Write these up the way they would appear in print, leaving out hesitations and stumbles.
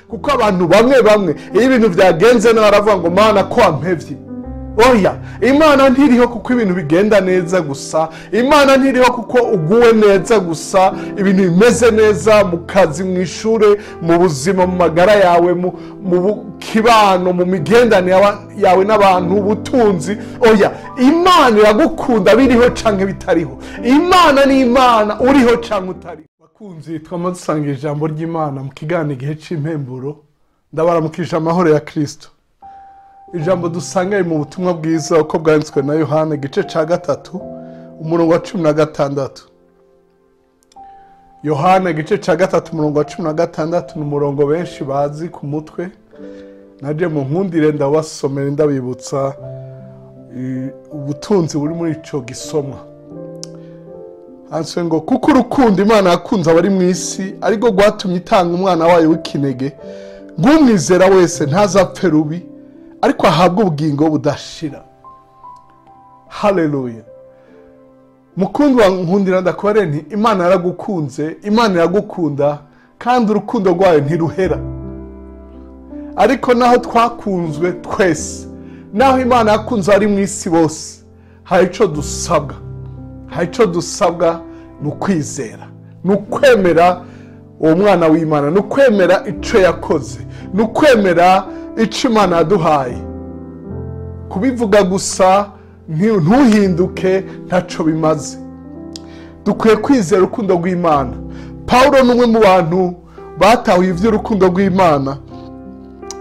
Kuko abantu bamwe bamwe iyo ibintu byagenze nabi baravuga ngo Mana ko wampevye. Oya, Imana ntiriho kuko ibintu bigenda neza gusa. Imana ntiriho kuko uguwe neza gusa, ibintu bimeze neza mu kazi, mu ishure, mu buzima, mu magara yawe, mu kibano, mu migenderanire yawe n'abantu, ubutunzi. Oya, Imana iragukunda biriho canke bitariho. Imana ni Imana uriho canke utariho. Bakunzi, twama dusanga ijambo ry'Imana mu kiganiro igihe c'impemburo. Ndabaramukije amahoro ya Kristo. Ijambo dusanga mu butumwa bwiza uko bwanditswe na Yohana igice ca 3 umurongo wa 16. Yohana igice ca 3 umurongo wa 16 ni umurongo benshi bazi ku mutwe. Naje mu nkundire ndabasomera ndabibutsa ubutunzi buri muri ico gisomwa. Handitswe ngo kuko urukundo Imana yakunze abari mu isi ariko rwatumye itanga umwana wayo w'ikinege, ngumwizera wese ntazapfe rubi ariko ahabwe ubugingo budashira. Haleluya. Mukundwa nkundira ndakubare nti Imana yaragukunze, Imana iragukunda kandi urukundo rwayo ntiruhera. Ariko naho twakunzwe twese, naho Imana yakunze ari mu isi bose, hari ico dusabwa. Hari ico dusabwa ni ukwizera, ni ukwemera uwo mwana w'Imana, ni ukwemera ico yakoze, ni ukwemera ico Imana yaduhaye. Kubivuga gusa ntuhinduke ntaco bimaze. Dukwiye kwizera urukundo rw'Imana. Paulo ni umwe mu bantu batahuye ivy'urukundo rw'Imana.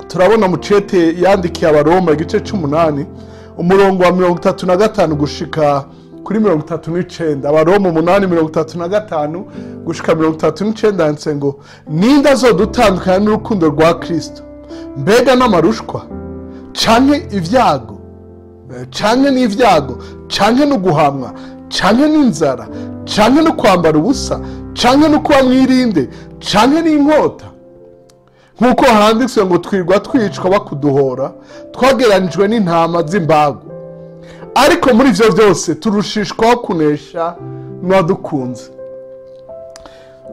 Turabona mu cete yandikiye Abaroma igice c'umunani umurongo wa 35 gushika kuri 39. Abaroma 8:35 gushika 39 handitse ngo ninde azodutandukanya n'urukundo rwa Kristo? Mbega n'amarushwa canke ivyago, canke n'ivyago, canke n'uguhamwa, canke n'inzara, canke no kwambara ubusa, canke no kuba mwirinde, canke n'inkota. Nkuko handitswe ngo twirwa twicwa bakuduhora, twageranijwe n'intama z'imbago. Ariko muri ivyo vyose turushishwaho kunesha n'uwadukunze.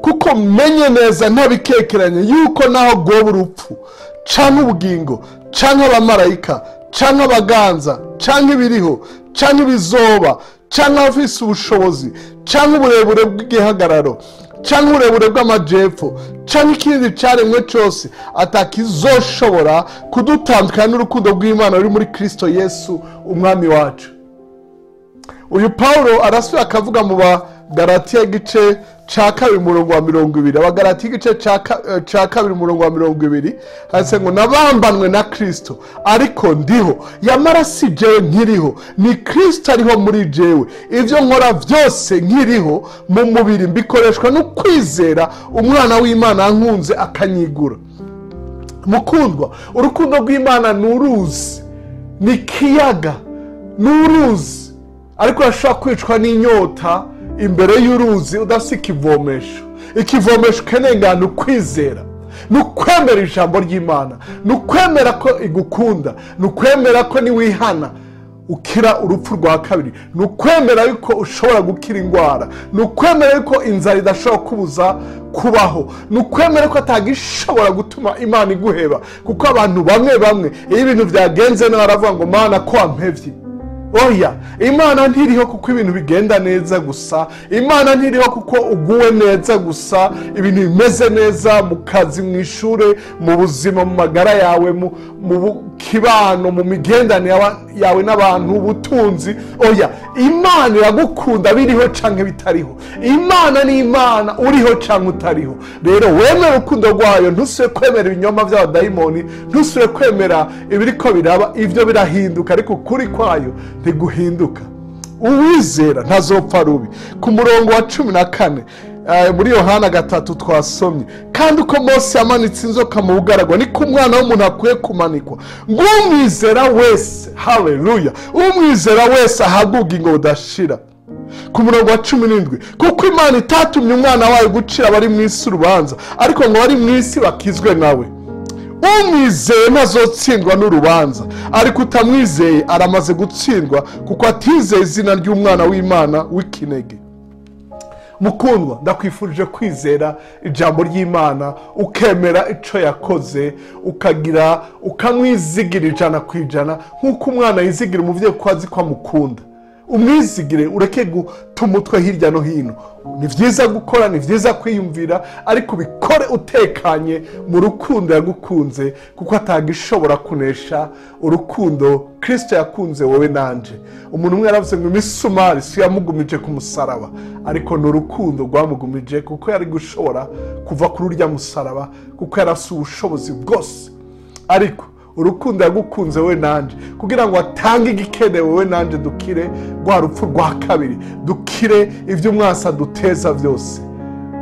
Kuko menye neza ntabikekeranye yuko naho rwoba urupfu canke ubugingo, canke abamarayika, canke abaganza, canke ibiriho, canke ibizoba, canke abafise ubushobozi, canke uburebure bw'igihagararo, canke uburebure bw'amajepfo, canke ikindi caremwe cose atakizoshobora kudutandukanya n'urukundo rw'Imana ruri muri Kristo Yesu umwami wacu. Uyu Paulo arasubira akavuga mu Bagalatiya igice ca 2 umurongo wa 20. Abagalatiya igice ca 2 umurongo wa 20 handitse ngo nabambanwe na Kristo ariko ndiho, yamara si jewe nkiriho, ni Kristo ariho muri jewe. Ivyo nkora vyose nkiriho mu mubiri mbikoreshwa no kwizera umwana w'Imana ankunze akanyigura. Mukundwa, urukundo rw'Imana ni uruzi, ni kiyaga, ni uruzi. Ariko urashobora kwicwa n'inyota imbere y'uruzi udafise ikivomesho. Ikivomesho ukeneye ni ukwizera, ni ukwemera ijambo ry'Imana, ni ukwemera ko igukunda, ni ukwemera ko niwihana ukira urupfu rwa kabiri, ni ukwemera yuko ushobora gukira indwara, ni ukwemera yuko inzara idashobora kubuza kubaho, ni ukwemera ko atagishobora gutuma Imana iguheba. Kuko abantu bamwe bamwe iyo ibintu byagenze nabi baravuga ngo Mana ko wampevye. Oya, Imana ntiriho kuko ibintu bigenda neza gusa. Imana ntiriho kuko uguwe neza gusa, ibintu bimeze neza mu kazi, mu ishure, mu buzima, mu magara yawe, mu kibano, mu migenderanire yawe n'abantu, ubutunzi. Oya, Imana iragukunda biriho canke bitariho. Imana ni Imana uriho canke utariho. Rero wemere urukundo rwayo, ntusubire kwemera ibinyoma vy'abadayimoni, ntusubire kwemera ibiriko biraba, ivyo birahinduka ariko ukuri kwayo ntiguhinduka. Uwizera ntazopfa rubi. Ku murongo wa 14 muri Yohana 3 twasomye, kandi uko Mose yamanitse inzoka mu bugaragwa niko umwana w'umuntu akwiye kumanikwa, ngo umwizera wese, haleluya, umwizera wese ahabwe ubugingo budashira. Ku murongo wa 17, kuko Imana itatumye umwana wayo gucira abari mu isi urubanza, ariko ngo abari mu isi bakizwe nawe. Umwizeye ntazotsindwa n'urubanza, ariko utamwizeye aramaze gutsindwa kuko atizeye izina ry'umwana w'Imana w'ikinege. Mukundwa, ndakwifurije kwizera ijambo ry'Imana, ukemera ico yakoze, ukagira ukamwizigira 100%, nk'uko umwana yizigira umuvyeyi ko azi ko amukunda. Umwizigire, ureke guta umutwe hirya no hino. Ni vyiza gukora, ni vyiza kwiyumvira, ariko ubikore utekanye mu rukundo yagukunze, kuko atagishobora kunesha urukundo Kristo yakunze wowe nanje. Umuntu umwe yaravuze ngo imisumari si yamugumije ku musaraba, ariko ni urukundo rwamugumije, kuko yari gushobora kuva kuri urya musaraba, kuko yari afise ubushobozi bwose. Ariko urukundo yagukunze wowe nanje, kugira ngo atange igikenewe wowe nanje dukire rwa rupfu rwa kabiri, dukire ibyo umwasa duteza byose.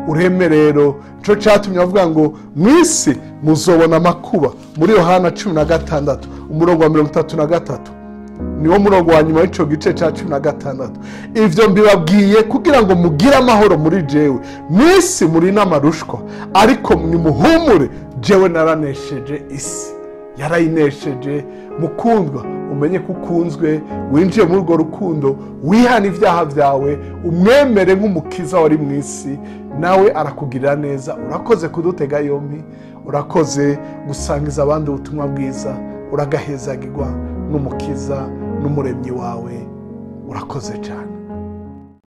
Ureme rero, nico cyatumye avuga ngo mwisi muzobona amakuba, muri Yohana 16 umurongo wa 33, niwo murongo wa nyuma w'ico gice ca 16. Ivyo mbibabwiye kugira ngo mugire amahoro muri jewe. Mwisi muri n'amarushwa, ariko nimuhumure, jewe naranesheje isi. Yarayinesheje. Mukundwa, umenye ko ukunzwe, winjiye muri urwo rukundo, wihane ibyaha byawe, umwemere nk'umukiza wari mu isi, nawe arakugirira neza. Urakoze kudutega yombi, urakoze gusangiza abandi ubutumwa bwiza, uragahezagirwa n'umukiza n'umuremyi wawe. Urakoze cyane.